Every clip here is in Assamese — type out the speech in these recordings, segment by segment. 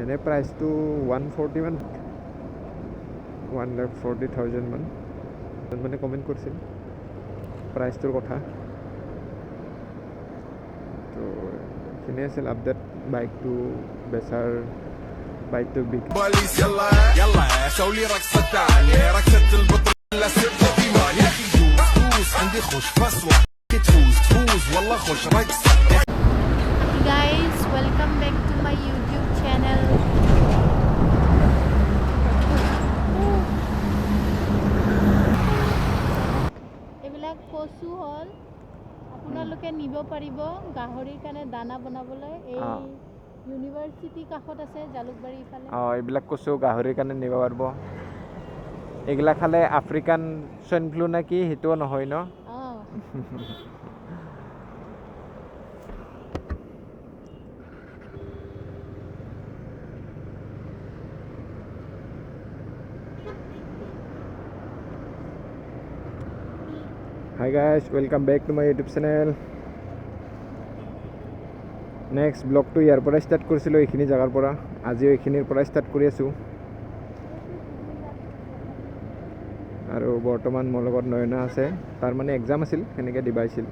এনে প্ৰাইচটো 140 মান, 1,40,000 মান মানে কমেণ্ট কৰিছিল প্ৰাইচটোৰ কথা। তো এইখিনিয়ে আছিল আপডেট বাইকটো বেচাৰ, বাইকটো বিক্ৰী। باليس يلا يلا سوي رقصة ثانية رقصة البطل ستة ثمانية دوس دوس عندي خوش فسوة تفوز تفوز والله خوش رقصة. Guys, welcome back to my YouTube channel. এইবিলাক কচু হ'ল, আপোনালোকে নিব পাৰিব গাহৰিৰ কাৰণে দানা বনাবলৈ। এই ইউনিভাৰ্চিটি কাষত আছে, জালুকবাৰী ইফালে। অঁ, এইবিলাক কচু গাহৰিৰ কাৰণে নিব পাৰিব। এইগিলা খালে আফ্ৰিকান চুৱাইন ফ্লু নে কি, সেইটোও নহয় ন? অঁ। Hi guys, welcome back to my YouTube channel. Next ব্লগটো ইয়াৰ পৰাই ষ্টাৰ্ট কৰিছিলোঁ, এইখিনি জেগাৰ পৰা। আজিও এইখিনিৰ পৰাই ষ্টাৰ্ট কৰি আছোঁ। আৰু বৰ্তমান মোৰ লগত নয়না আছে। তাৰ মানে এক্সাম আছিল, সেনেকৈ দিব আহিছিল,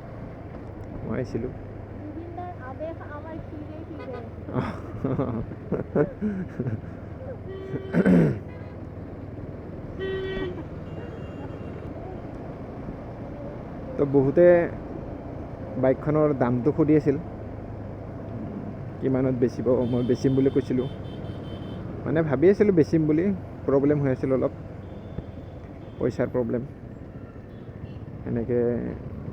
মই আহিছিলোঁ। জুবিনদাৰ আৱেশ আমাৰ শিৰে শিৰে। তো বহুতে বাইকখনৰ দামটো সুধি আছিল, কিমানত বেচিব। মই বেচিম বুলি কৈছিলোঁ, মানে ভাবি আছিলোঁ বেচিম বুলি। প্ৰব্লেম হৈ আছিল অলপ, পইচাৰ প্ৰব্লেম। সেনেকৈ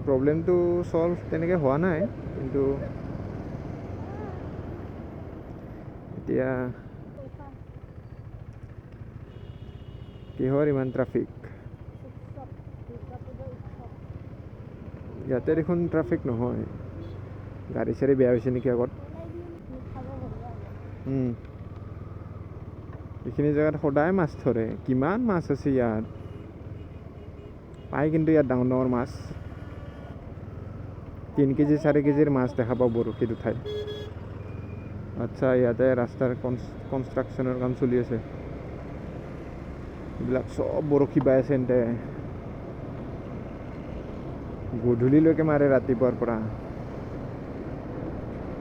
প্ৰব্লেমটো ছল্ভ তেনেকৈ হোৱা নাই, কিন্তু এতিয়া কিহৰ ইমান ট্ৰাফিক? উৎসৱ, দুৰ্গা পূজাৰ উৎসৱ। ইয়াতে দেখোন ট্ৰাফিক নহয়। গাড়ী চাড়ী বেয়া হৈছে নেকি আগত? ওলাই দিম, খাব হ'ল আৰু। এইখিনি জেগাত সদায় মাছ ধৰে। কিমান মাছ আছে ইয়াত পায়, কিন্তু ইয়াত ডাঙৰ ডাঙৰ মাছ, 3 কেজি 4 কেজিৰ মাছ দেখা পাওঁ বৰশীত উঠাই। আচ্ছা, ইয়াতে ৰাস্তাৰ কনষ্ট্ৰাকশ্যনৰ কাম চলি আছে। এইবিলাক চব বৰশী বাই আছে এন্তে। গধূলিলৈকে মাৰে, ৰাতিপুৱাৰ পৰা।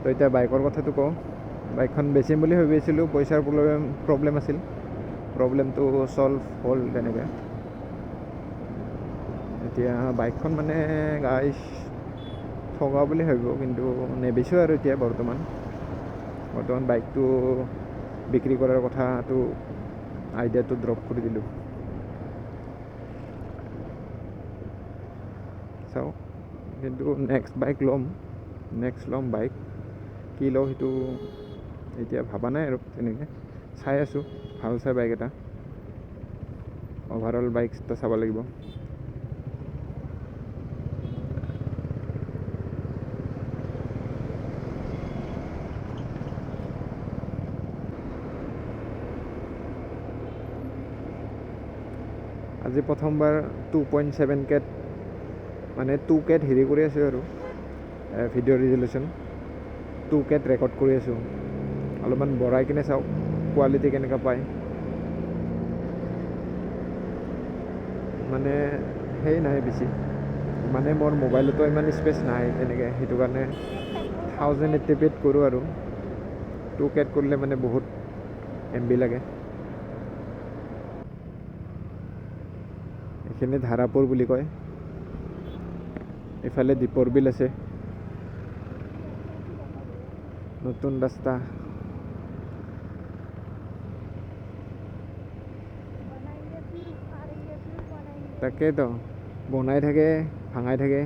তো এতিয়া বাইকৰ কথাটো কওঁ। বাইকখন বেচিম বুলি ভাবি আছিলোঁ, পইচাৰ প্ৰব্লেম আছিল। প্ৰব্লেমটো ছল্ভ হ'ল তেনেকৈ। এতিয়া বাইকখন মানে গাইছ ঠগা বুলি ভাবিব, কিন্তু নেবেচোঁ আৰু এতিয়া বৰ্তমান। বৰ্তমান বাইকটো বিক্ৰী কৰাৰ কথাটো, আইডিয়াটো ড্ৰপ কৰি দিলোঁ। চাওঁ, কিন্তু নেক্সট বাইক ল'ম, নেক্সট ল'ম বাইক। কি লওঁ সেইটো এতিয়া ভবা নাই আৰু তেনেকৈ চাই আছোঁ ভাল চাই বাইক এটা, অভাৰঅল বাইক এটা চাব লাগিব। আজি প্ৰথমবাৰ 2.7 কেত, মানে 2 কেত হেৰি কৰি আছোঁ আৰু ভিডিঅ' ৰিজলিউশ্যন 2 কেত ৰেকৰ্ড কৰি আছোঁ। অলপমান বঢ়াই কিনে চাওক কোৱালিটি কেনেকুৱা পায়। মানে সেই নাই বেছি, মানে মোৰ মোবাইলতো ইমান স্পেচ নাই তেনেকৈ, সেইটো কাৰণে 1080 পিত কৰোঁ আৰু 2 কেত কৰিলে মানে বহুত MB লাগে। এইখিনি ধাৰাপুৰ বুলি কয়। এইফালে দীপৰ বিল আছে, নতুন ৰাস্তা। बनाएंगे, फिर उखाड़ेंगे, फिर बनाएंगे। তাকেতো, বনাই থাকে, ভাঙাই থাকে।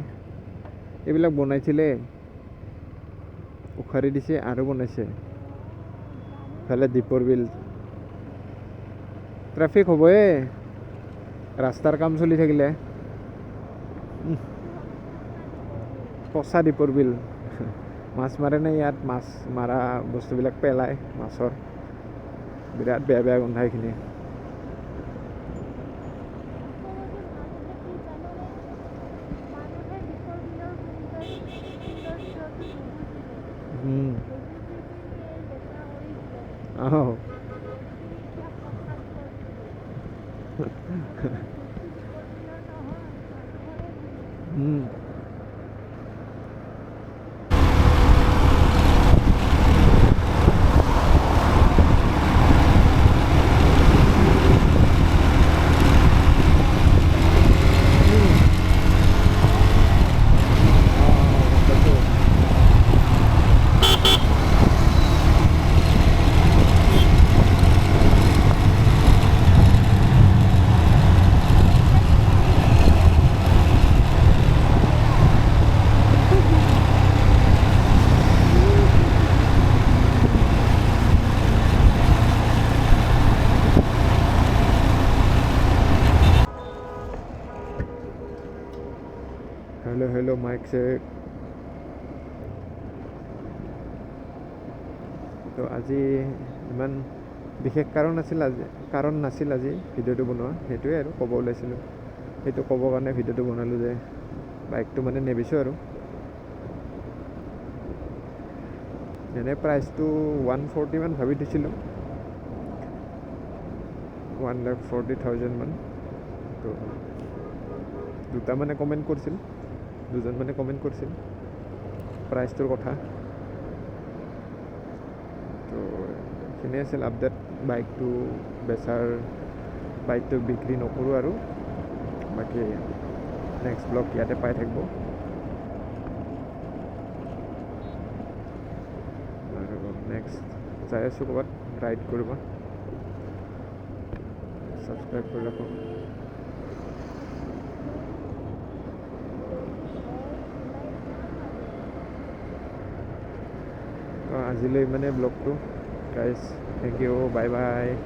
এইবিলাক বনাইছিলে, উখাৰি দিছে আৰু বনাইছে। ইফালে দীপৰ বিল। ট্ৰাফিক হ'বই ৰাস্তাৰ কাম চলি থাকিলে। পচা দীপৰ বিল। মাছ মাৰে নে ইয়াত? মাছ মাৰা বস্তুবিলাক পেলায় মাছৰ, বিৰাট বেয়া বেয়া গোন্ধায় এইখিনি। আচলতে মানুহে কি জাননে, মানুহে দীপৰ বিলৰ সৌন্দৰ্যটো নুবুজিলে। নুবুজি পিনে লেতেৰা কৰি দিলে। অঁ। Hello hello mic check. তো আজি ইমান বিশেষ কাৰণ নাছিল, আজি কাৰণ নাছিল আজি ভিডিঅ'টো বনোৱা, সেইটোৱে আৰু ক'ব ওলাইছিলোঁ। সেইটো ক'বৰ কাৰণে ভিডিঅ'টো বনালোঁ যে বাইকটো মানে নেবেচোঁ আৰু। এনে প্ৰাইচটো 140 মান ভাবি থৈছিলোঁ, 1,40,000 মান। তো দুটা মানে কমেণ্ট কৰিছিল, দুজন মানে কমেণ্ট কৰিছিল প্ৰাইচটোৰ কথা। তো এইখিনিয়ে আছিল আপডেট। বাইকটো বেচাৰ, বাইকটো বিক্ৰী নকৰোঁ আৰু। বাকী নেক্সট ব্লগ ইয়াতে পাই থাকিব। আৰু নেক্সট যাই আছোঁ ক'ৰবাত ৰাইড কৰিব। ছাবস্ক্ৰাইব কৰি ৰাখক। আজিলৈ মানে ব্লগটো guys, thank you, bye bye.